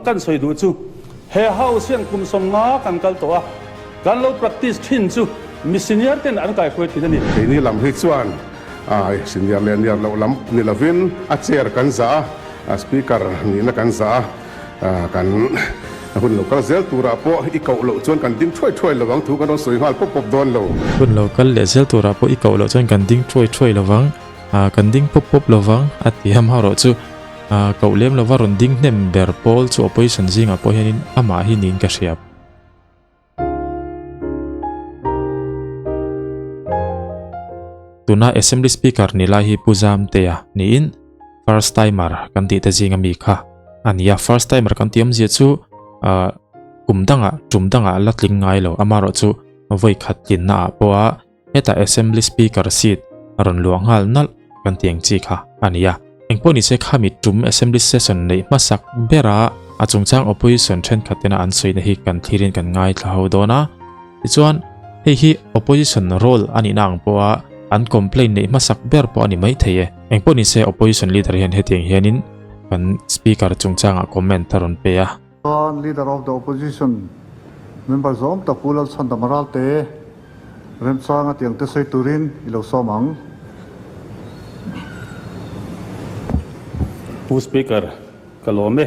kan sawi duh chu he house hian kum 50 kan kal tawh a, kan lo practice thin chu mi senior ten an kaihruai thin a ni. Keini lam hi chuan senior leh niar loh lam ni lovin a chair kan zah a, speaker nihna kan zah a, kan hun lo kal zel turah pawh i koh loh chuan kan ding thuai thuai lovang thu kan rawn sawi nghal pawp pawp dawn lo. Hun lo kal leh zel turah pawh i koh loh chuan kan ding thuai thuai lovang, kan ding pawp pawp lovang a ti a, amaherawhchu koh lem lova rawn ding hnem ber pawl chu opposition zingah pawh hianin amah hi niin ka hria. Tuna Assembly Speaker ni lai hi Pu Zamtea niin First Timer kan tih te zinga mi kha a ni a. First Timer kan tih awmzia chu ah kum dangah tum dangah la tling ngai lo amaherawh chu vawi khat tlinna ah pawha hetah Assembly Speaker seat a rawn luah nghal nalh kan tih ang chi kha a ni a. Engpawh ni se khami tum Assembly Session neih hmasak bera a chungchang Opposition thenkhat tena an sawina hi kan thlirin kan ngaithla ho dawn a. Tichuan, hei hi Opposition role a nihna ang pawha an complaint neih hmasak ber pawh a ni maithei e. Engpawh ni se Opposition Leader hian hetiang hianin kan Speaker chungchangah comment a rawn pe a. Chuan Leader of the Opposition member zawm tak Pu Lalchhandama Ralte remchanga tiang te sawi turin i lo sawm ang. Pu Speaker, ka lawm e.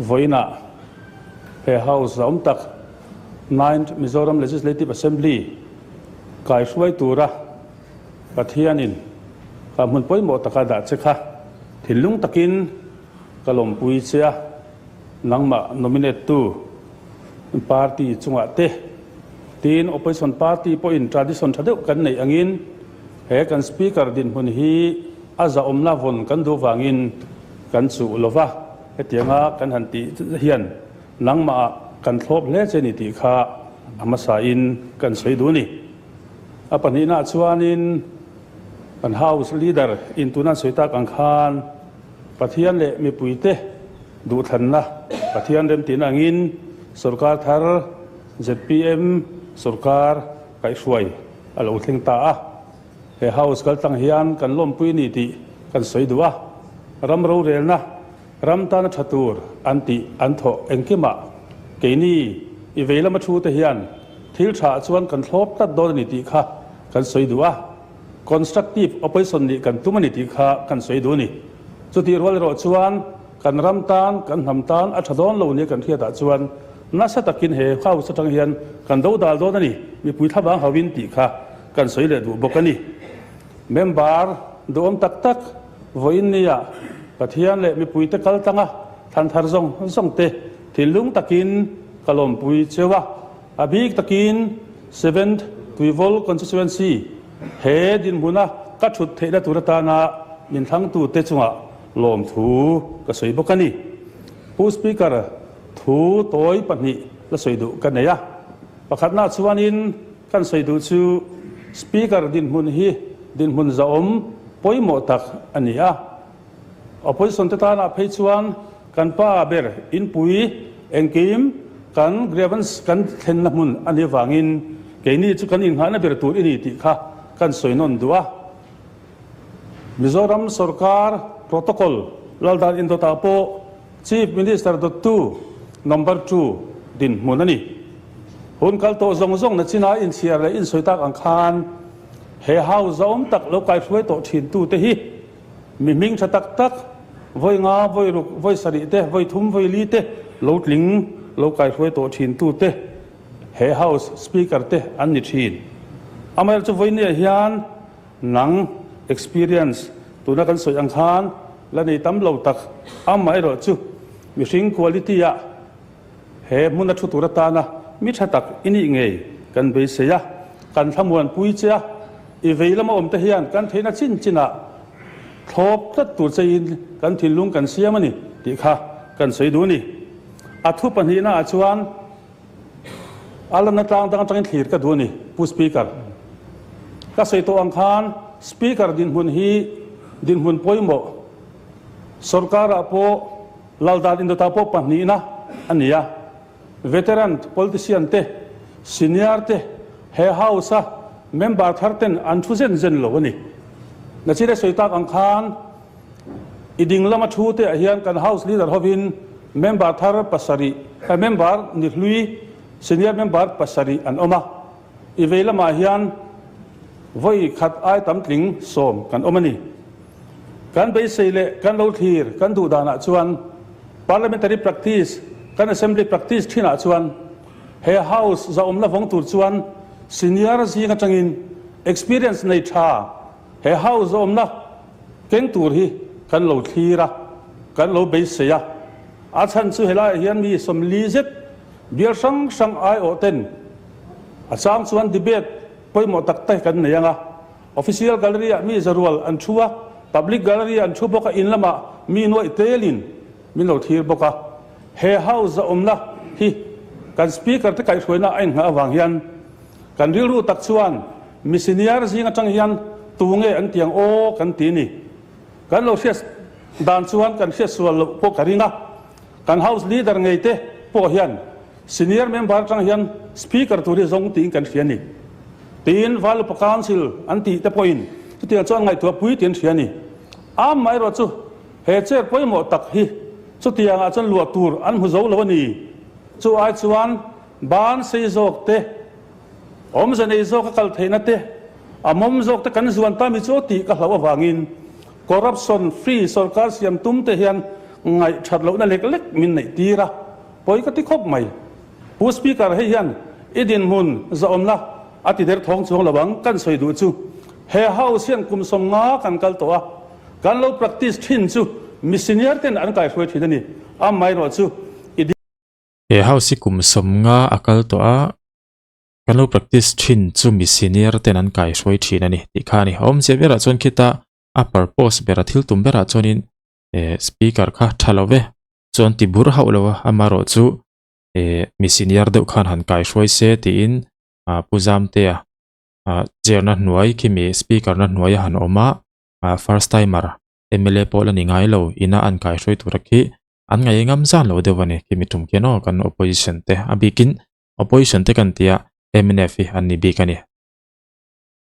Vawiinah he House zawm tak Ninth Mizoram Legislative Assembly kaihruai tura Pathianin ka hmun pawimawh taka dah che kha thinlung takin Ka lawmpui che a, nangmah nominate tu party chungah te tiin opposition party pawhin tradition tha deuh kan neih angin he kan speaker dinhmun hi a zahawmna vawn kan duh vangin kan chuh lo va, hetianga kan han tih hian nangmah kan thlawp hle che ni tih kha a hmasain kan sawi duh a ni. A pahnihnaah chuanin kan house leader in tuna an sawi tak ang khan, Pathian leh mipuite duhthlanna Pathian remtihna angin sorkar thar zpm sorkar kaihhruai a lo thleng ta a. He House kaltlang hian kan lawmpui ni tih kan sawi duh a. Ram rorelna, ram tana tha tur an tih an thawh engkimah keini i vei lama thu te hian thil tha chuan kan thlawp tlat dawn a ni tih kha kan sawi duh a. Constructive opposition nih kan tum a ni tih kha kan sawi duh a ni. Chutih rual erawh chuan kan ram tan, kan hnam tan a tha dawn lo nia kan hriatah chuan nasa takin he house atang hian kan do dal dawn a ni, mipui thlavang hauhin tih kha kan sawi leh duh bawk a ni. Member duhawm tak tak vawiin nia Pathian leh mipuite kal tanga thlan thar zawng zawng te thinlung takin ka lawmpui cheu a. A bik takin Seventh Tuivawl Constituency he dinhmuna ka thut theihna tur atana min thlangtute chungah lawmthu ka sawi bawk a ni. Pu Speaker, thu tawi pahnih la sawi duh ka nei a. Pakhatna chuanin kan sawi duh chu Speaker dinhmun hi dinhmun zahawm pawimawh tak a ni a. Opposition te tanah phei chuan kan pa ber inpui engkim kan grievance kan thlenna hmun a nih avangin keini chu kan inngahna ber tur i ni tih kha kan sawi nawn duh a. Mizoram sorkar protocol laldan indawtah pawh Chief Minister dawttu number two dinhmun a ni. Hun kal tawh zawng zawng na china inchhiar leh insawi tak ang khan he house zahawm tak lo kaihruai tawh thintute hi Mi hming tha tak tak, vawi nga, vawi ruk, vawi sarih te, vawi thum, vawi li te lo tling, lo kaihruai tawh thin tu te he House Speaker te an ni thin. Amaherawhchu chu vawi nia hian nang experience tuna kan sawi ang khan la nei tam lo tak, amaherawhchu mihring quality ah he hmuna thu tur atana mi tha tak i nih ngei kan beisei a, kan thlamuanpui che a, i vei lama awmte hian kan theihna chin chinah thlawp tlat tur cheiin kan thinlung kan siam a ni tih kha kan sawi duh a ni. A thu pahnihna ah chuan a lanna tlang dang atangin thlir ka duh a ni, Pu Speaker. Ka sawi tawh ang khan Speaker dinhmun hi dinhmun pawimawh sorkarah pawh Laldan indawtah pawh pahnihna a ni a, veteran politician te, senior te he house a member thar ten an thu zen zen lo a ni. Nachile sawi tak ang khan i ding lama thu te ah hian kan house leader hovin Member thar pasarih, member ni hlui, senior member pasarih an awm a. I vei lamah hian vawi khat ai tam tling sawm kan awm a ni. Kan beisei leh kan lo thlir kan duh danah chuan parliamentary practice, kan assembly practice thinah chuan he house zahawmna vawng tur chuan senior zing atangin experience nei tha he house zahawmna keng tur hi kan lo thlir a, kan lo beisei a. A chhan chu helaiah hian mi 40 zet bial hrang hrang aiawh ten a chang chuan debate pawimawh tak tak hi kan nei ang a. Official gallery ah mi zarual an thu a, public gallery an thu bawk a, in lamah mi nuaih telin min lo thlir bawk a. He house a awmna hi kan speaker te kaihhruaina a inngah avang hian kan rilru tak chuan mi senior zing atang hian tu nge an tiang aw kan ti ni. Kan lo hriat dan chuan kan hriat sual loh pawh ka ring a, kan house leader ngei te pawh hian senior member atang hian speaker tur hi zawng tiin kan hria ni. Tiin Valupa Council an tih te pawhin chutiang chuan ngaihtuah pui tiin hria ni. Amaherawh chu he chair pawimawh tak hi chutiangah chuan luah tur an hmu zo lo a ni. Chu ai chuan ban sei zawk te, awmze nei zawk a kal theihna te, a mawm zawk te kan zuan ta mi chu tih ka hlauh avangin corruption free sorkar siam tum te hian ngaihthat lohna lek lek min neih tir a, pawi ka ti khawp mai. Pu Speaker, hei hian i dinhmun zahawmna a ti der thawng chuang lo ang, kan sawi duh chu he House hian kum 50 kan kal tawh a, kan lo practice thin chu mi senior ten an kaihruai thin a ni, amaherawh chu i. He House hi kum 50 a kal tawh a, kan lo practice thin chu mi senior ten an kaihruai thin a ni tih kha a ni. A awmzia berah chuan khita a purpose bera thil tum berah chuanin Speaker kha tha lo ve chuan ti bur hauh lo a, amaherawh chu eh mi senior deuh khan han kai hruai se tiin ah Pu Zamtea ah chair na hnuai khi mi speaker na hnuai a han awm a ah first timer mla pawh la ni ngai lo ina an kai hruai tur a khi an ngaih ngam zan lo deuh a ni khi mi tum khian aw kan opposition te a bikin opposition te kan tia mnf hi an ni bik a ni.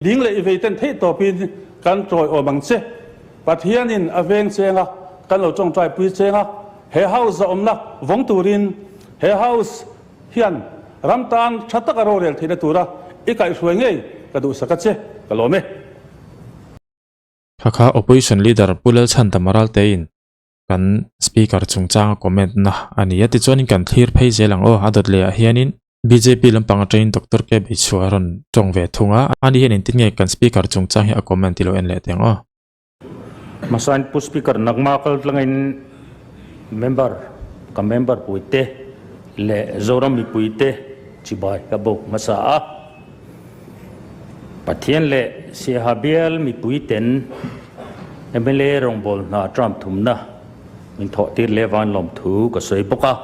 Ding leh i vei ten theih tawpin kan tawi awm ang che. Pathianin a veng cheng a, kan lo tawngtai pui cheng a, he house a awmna vawng turin he house hian ram tan tha taka rorel theihna tura i kaihhruai ngei ka duhsak a che, ka lawm e. Kha kha Opposition Leader Pu Lalchhanta Maraltein kan speaker chungchanga comment na a ni a tichuanin kan thlir phei zel ang aw a dawt leh ah hianin bjp lampang atangin Doctor K Beichhua a rawn tawng ve thung a ani hian engtin nge kan speaker chungchang hi a comment tih lo en leh teh ang aw. Hmasain Pu Speaker nangma kal tlangin member ka member puite leh Zoram mipuite chibai ka bawk hmasa a. Pathian leh Siaha bial mipuiten mla rawngbâwl hna term thumna min thawhtir leh van lawmthu ka sawi bawk a.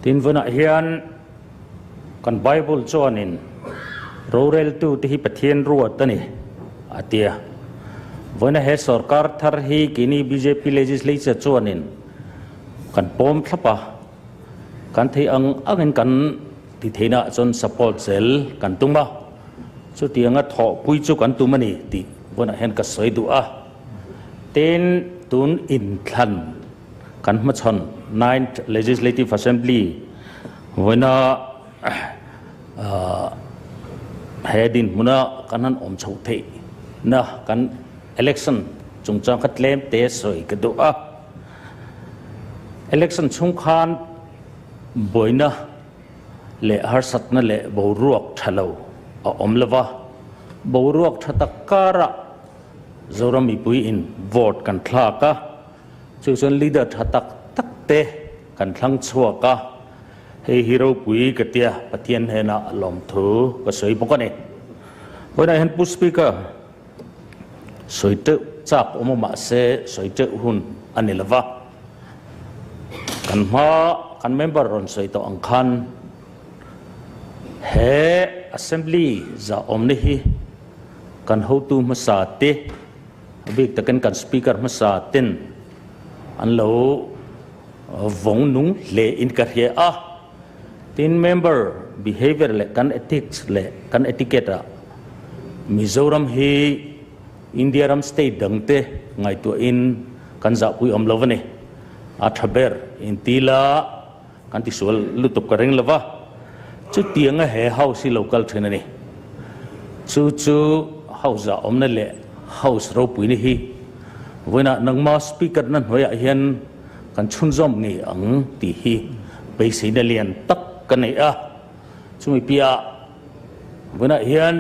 Tin, vawnah hian kan Bible chuanin roreltute hi Pathian ruat a ni a ti a. Vawiina he sorkar thar hi keini bjp legislature chuanin kan pawm thlap a, kan theih ang angin kan Ti theihna ah chuan support zel kan tum a, chutianga thawhpui chu kan tum a ni tih vawnah hian ka sawi duh a. Tin, tun inthlan kan hmachhawn Ninth Legislative Assembly vawiina he dinhmuna kan han awm chhoh theihna kan election chungchang kha tlem te sawi ka duh a. Election chhung khan Buaina leh harsatna leh boruak tha lo a awm lo va, boruak tha tak karah Zoram mipui in vote kan thlak a, chu chuan leader tha tak tak te kan thlang chhuak a, hei hi ropui ka tia Pathian hnenah lawmthu ka sawi bawk a ni. Vawiinah hian Pu Speaker sawi teuh chak awm a mahse sawi teuh hun a ni lo va. Kan hma kan member rawn sawi tawh ang khan he Assembly zahawmna hi kan hotu hmasa te, a bik takin kan Speaker hmasa ten an lo vawng nung hle in ka hria a. Tin member behavior leh kan ethics leh kan etiquette ah Mizoram hi India ram state dangte ngaihtuahin kan zahpui awm lo a ni. A tha ber inti la kan tisual lutuk ka ring lova, chutianga he house hi lo kal thin a ni. Chu chu house ah awmna leh house ropuina hi vawiinah nangma speaker na hnuaiah hian kan chhunzawm ngei ang tih hi beiseina lian tak ka nei a. Chumi piah vawiinah hian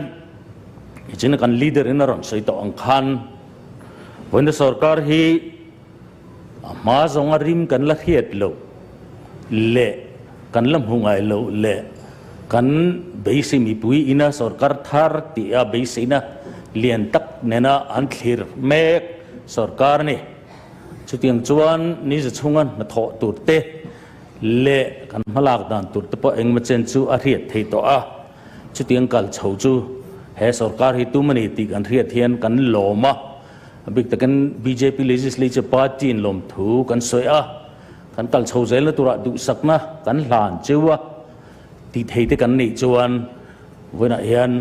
nichin kan leader in a rawn sawi tawh ang khan vawiina sorkar hi A hma zawnga rim kan la hriat loh leh kan la hmu ngai loh leh kan beisei mipui ina sorkar thar tia beiseina lian tak nena an thlir mek sorkar a ni. Chutiang chuan ni za chhunga hnathawh tur te leh kan hmalak dan tur te pawh engemaw chen chu a hriat thei tawh a. Chutiang kal chho chu he sorkar hi tum a ni tih kan hriat hian kan lawm a. A bik takin bjp Legislature Party in lawmthu kan sawi a, kan kal chho zelna turah duhsakna kan hlan cheu a, tih thei te kan nih chuan vawiinah hian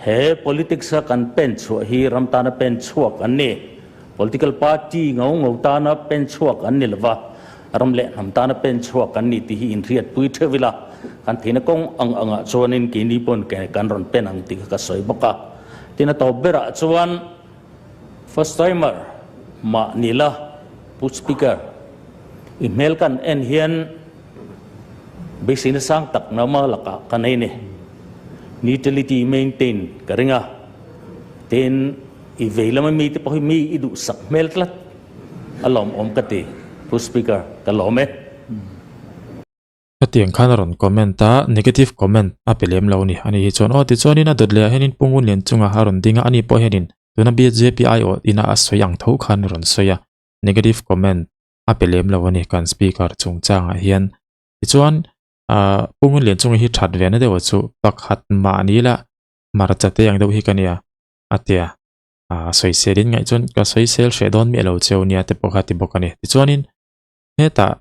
he politics a kan pen chhuah hi ram tana pen chhuak an ni. Political party ngo ngo tana pen chhuak an ni lova, ram leh hnam tana pen chhuak an ni tih hi inhriatpui theuh ila, kan theihna kawng ang angah chuanin keini pawn kan rawn pen ang tih kha ka sawi bawk a. Tin a tawp berah chuan First timer mah ni la Pu Speaker, i hmel kan en hian beiseina sang tak nama lakah ka nei ni. Neutrality maintain ka ring a, tin i vei lama mite pawh hi mi i duhsak hmel tlat a lawmawm ka ti Pu Speaker, ka lawm e. Hetiang khan a rawn comment a, negative comment a pe lem lo ni. Ani hi chuan aw tichuanin a dawt leh ah hianin Pu Ngunlian chunga a rawn ding a, ani pawh hianin tuna bjp aiawh ina a sawi ang tho khan a rawn sawi a, negative comment a pe lem lo a ni kan speaker chungchangah hian. Tichuan ah Pu Ngunlian chunga hi that ve na deuh chu pakhat mahni la hmarcha te ang deuh hi ka nia a tia ah sawisel in ngaih chuan ka sawisel hreh dawn miah lo cheu nia te pawh kha ti bawk a ni. Tichuanin hetah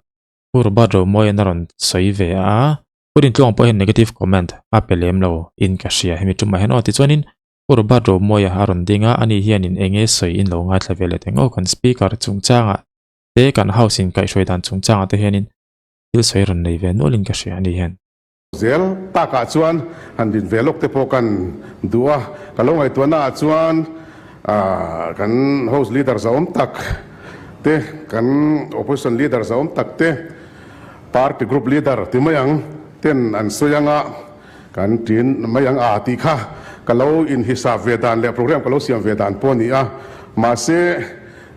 Pu Robert Romawian a rawn sawi ve a, Pu Rintluang pawh hian negative comment a pe lem lo in ka hria hemi tumah hian aw tichuanin Pu Robert Romawia a rawn ding a, ani hianin eng nge sawi in lo ngaithla ve leh teng aw kan speaker chungchangah te kan house in kaihhruai dan chungchangah te hianin thil sawi rawn nei ve nual in ka hria ani hian. Zel takah chuan han din ve lawk te pawh kan duh a, ka lo ngaihtuahna ah chuan kan house leader zahawm tak te, kan opposition leader zahawm tak te, party group leader ti mai ang ten an sawi anga kan tin mai ang a tih kha ka lo inhisap ve dan leh program ka lo siam ve dan pawh a ni a, mahse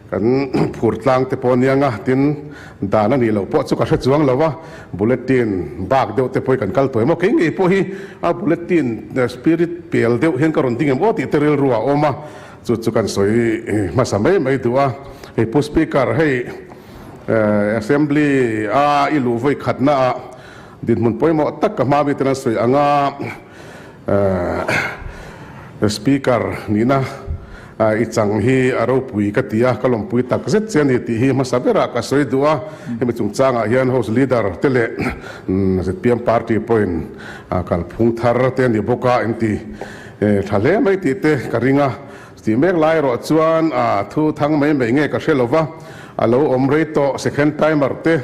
Kan phur tlang te pawh ania nga tin dan a nih loh pawh chu ka hre chuang lo a, bulletin bak deuh te pawh hi kan kal tawh em aw, kei ngei pawh hi a bulletin spirit pel deuh hian ka rawn ding em aw tih te rilru a awm a, chu chu kan sawi hmasa mai mai duh a, hei Pu Speaker hei Assembly a i luh vawi khatna ah dinhmun pawimawh tak ka hma mi ten an sawi ang a. Speaker nihna i chang hi a ropui ka ti a, ka lawmpui tak zet che a ni tih hi hmasa berah ka sawi duh a. Hemi chungchangah hian House Leader te leh zpm party pawhin kalphung thar te a ni bawk a, inti tha hle mai tih te ka ring a. Tih mek lai erawh chuan thu thang mai mai nge ka hre lo va, a lo awm rei tawh second timer te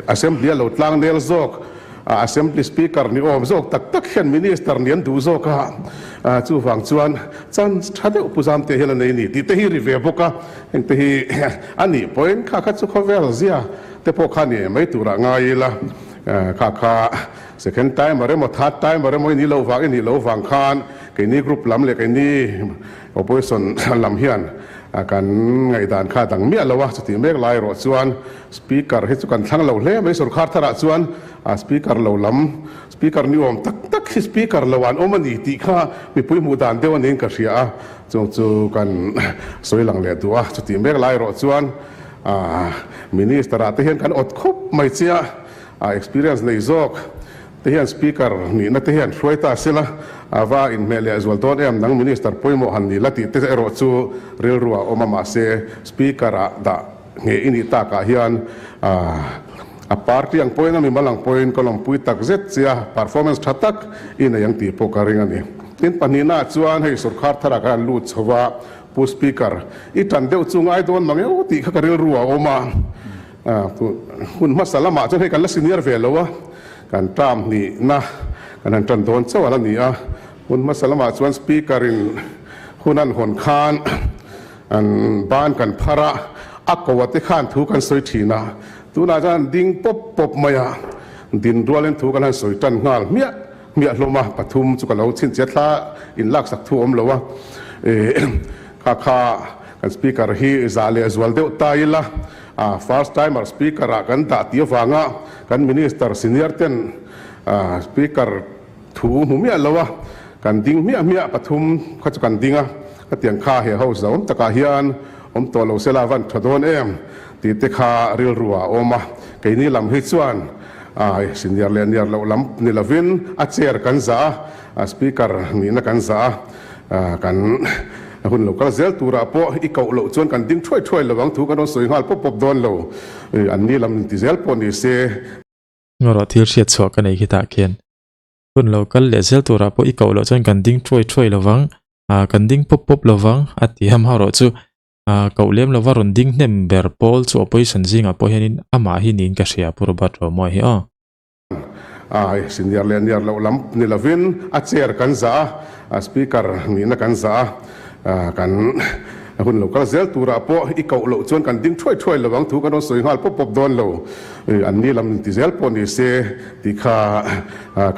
Assembly a lo tlang nel zawk, Assembly Speaker ni awm zawk tak tak hian Minister ni an duh zawk a, chuvang chuan chance tha deuh Pu Zamte hian a nei ni tih te hi ri ve bawk a, heng te hi a nih pawhin kha kha chu khawvel zia te pawh kha ni mai turah ngai ila, kha kha second timer emaw third timer emaw i nih loh vang i nih loh vang khan keini group lam leh keini Opposition lam hian kan ngaihdan kha dang miah lo a, chutih mek lai erawh chuan Speaker hi chu kan thlang lo hle mai. Sorkar tharah chuan Speaker lo lam, Speaker ni awm tak tak hi Speaker lo an awm a ni tih kha mipui hmuh dan deuh a niin ka hria a, chung chu kan sawi lang leh duh a. Chutih mek lai erawh chuan Minister ah te hian kan awt khawp mai chiah, experience nei zawk Te hian Speaker nihna te hian hruai ta sela a va inhmeh leh zual dawn em? Nang Minister pawimawh han ni la tih te erawh chu rilru a awm a, mahse Speaker ah dah ngheh i nih takah hian a party ang pawhin a mimal ang pawhin ka lawmpui tak zet che a, performance tha tak i nei ang tih pawh ka ring a ni. Tin, pahnihnaah chuan hei sorkar tharah khan an lut chho va. Pu Speaker, i tan deuh chu ngai dawn mang eo tih kha ka rilru a awm a. Hun hmasa lamah chuan hei kan la senior ve lo a, kan term hnihna kan han tan dawn chauh a la ni a. Hun hmasa lamah chuan Speaker in hun an hawn khan an ban kan phar a, a ko a te khan thu kan sawi thin a. Tunah chuan an ding pawp pawp mai a, din rualin thu kan han sawi tan nghal hmiah. Hmiah hlawm a, pathum chu ka lo chhinchhiat thla in laksak thu awm lo a, kha kha kan speaker hi zah leh zual deuh ta ila, first timer speaker ah kan dah tih avanga kan minister senior ten speaker thu hmu miah lo a, kan ding hmiah hmiah pathum kha chu kan ding a, khatiang kha he house zauhawm takah hian awm tawh lo sela a van tha dawn em tih te kha rilru ah a awm a, keini lam hi chuan Ai, senior leh niar loh lam ni lovin a chair kan zah a, speaker nihna kan zah a, kan hun lo kal zel turah pawh i koh loh chuan kan ding thuai thuai lo ang thu kan rawn sawi nghal pawp pawp dawn lo, an ni lam inti zel pawh ni se. Ngarawh thil hriat chhuah ka nei khitah khian hun lo kal leh zel turah pawh i koh loh chuan kan ding thuai thuai lo vang, kan ding pawp pawp lo vang a ti a, amaherawh chu Ah, koh lem lova rawn ding hnem ber pawl chu opposition zingah pawh hianin amah hi niin ka hria Pu Robert Romoa hi aw. Ai, senior leh niar loh lam ni lovin a chair kan zah a, speaker nihna kan zah a, kan hun lo kal zel turah pawh i koh loh chuan kan ding thuai thuai lo ang thu kan rawn sawi nghal pawp pawp dawn lo, an ni lam inti zel pawh ni se tih kha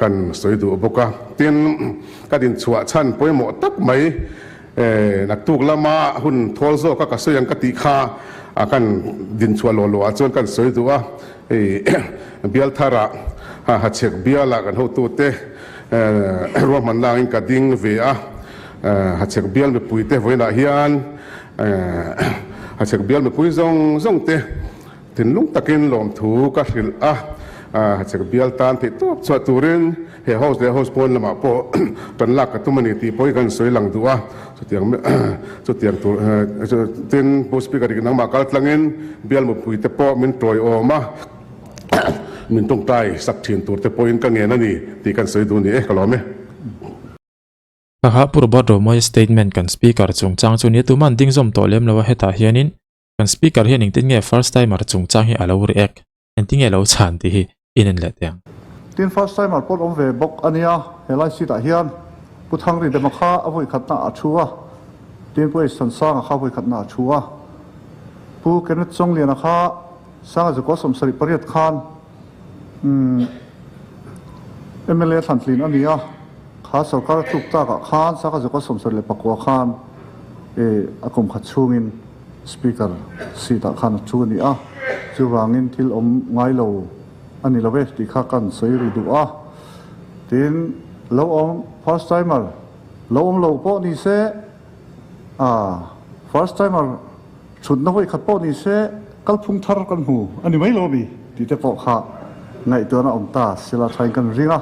kan sawi duh bawk a. Tin, ka dinchhuah chhan pawimawh tak mai Naktuk lama hun thawl zawka ka sawi ang ka tih kha kan dinchhuah lawh lawhah chuan kan sawi duh a, hei bial tharah Hachhek bialah kan hotute ruahmanna angin ka ding ve a, Hachhek bial mipuite vawiinah hian Hachhek bial mipui zawng zawngte Thinlung takin lawmthu ka hrilh a, hachhek bial tan theih tawp chhuah turin he house leh house pawn lamah pawh tan lak ka tum a ni tih pawh hi kan sawi lang duh a, chutiang chutiang tur tin Pu Speaker dik nangmah kal tlangin bial mupuite pawh min tawiawm a, min tawngtai sak thin tur te pawhin ka ngen a ni tih kan sawi duh ni e, ka lawm e. Kha Pu Robert Romawia statement kan Speaker chungchang chu nia tuman ding zawm tawh lem lo a hetah hianin Kan speaker hian engtin nge first timer chungchang hi a lo react, engtin nge a lo chhan tih hi in en leh teh ang. Tin first timer pawh awm ve bawk a nia, helai seat ah hian Pu Thangri Dema kha a vawi khatna ah a thu a, tin Pu Eistan Sanga kha a vawi khatna ah a thu a, Pu Kenneth Chawngliana kha Sanga Zakua 78 khan mla thlantlin a ni a, kha sorkar a tluk tak ah khan Sanga Zakua 79 khan a kum khat chhungin Speaker seat ah khan a thu a ni a, chuvangin thil awm ngai lo a ni lo e tih kha kan sawi ri duh a. Tin, lo awm first timer lo awm lo pawh ni se, ah first timer thutna vawi khat pawh ni se kalphung thar kan hmu a ni mai lo ami tih te pawh kha ngaihtuahna awm ta sela thain kan ring a.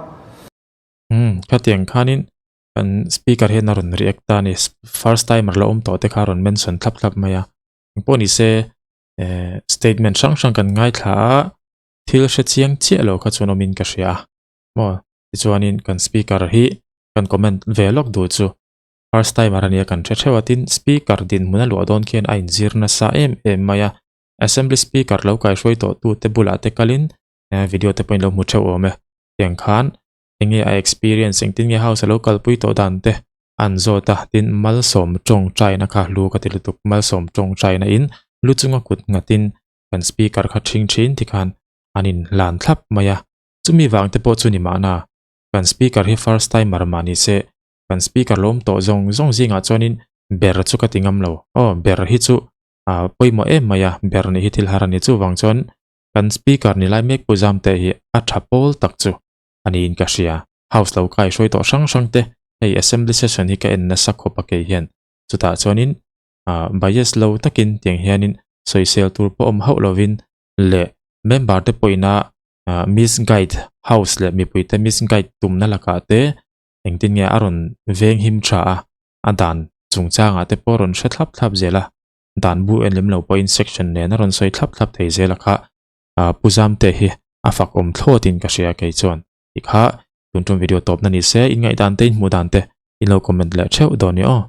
Umm, khatiang khanin Kan speaker hian a rawn react ta a ni. First timer la awm tawh te kha a rawn mention thlap thlap mai a. Engpawh ni se eh statement hrang hrang kan ngaithla a, thil hre chiang chiah lo kha chuan awmin ka hria a. Maw tichuanin kan speaker hi kan comment ve lawk duh chu first timer a nia kan hre theuh a tin speaker dinhmun a luah dawn khian a inzir nasa em em mai a. Assembly speaker lo kaihruai tawh tute bulah te kalin eh video te pawhin lo hmu theuh awm e. Tiang khan enge a experience engtin nge house a lo kalpui tawh dan te an zawt a tin malsawm tawngtaina kha hlu ka ti lutuk malsawm tawngtaina in lu chunga kut nghatin kan speaker kha thing thin tikhan an in hlan thlap mai a chumi vang te pawh chu ni mahna kan speaker hi first timer mah ni se kan speaker lo awm tawh zawng zawng zingah chuanin ber chu ka ti ngam lo aw ber hi chu a pawimawh em mai a ber nih hi thil har a ni chuvang chuan kan speaker ni lai mek pu Zamte hi a tha pawl tak chu a niin ka hria. House lo kai hruai tawh hrang hrang te, hei assembly session hi ka en nasa khawp a kei hian. Chutah chuanin ah bias lo takin tiang hianin sawisel tur pawh awm hauh lovin leh member te pawhina ah misguide house leh mipuite misguide tumna lakah te engtin nge a rawn veng him tha a, a dan chungchangah te pawh a rawn hre thlap thlap zel a, dan bu en lem lo pawhin section nen a rawn sawi thlap thlap thei zel a kha. Pu Zamte hi a fak awm thlawt in ka hria kei chuan tikha tun tum video tawp na ni se in ngaihdan te in hmuh dan te in lo comment leh theuh dawn ni aw.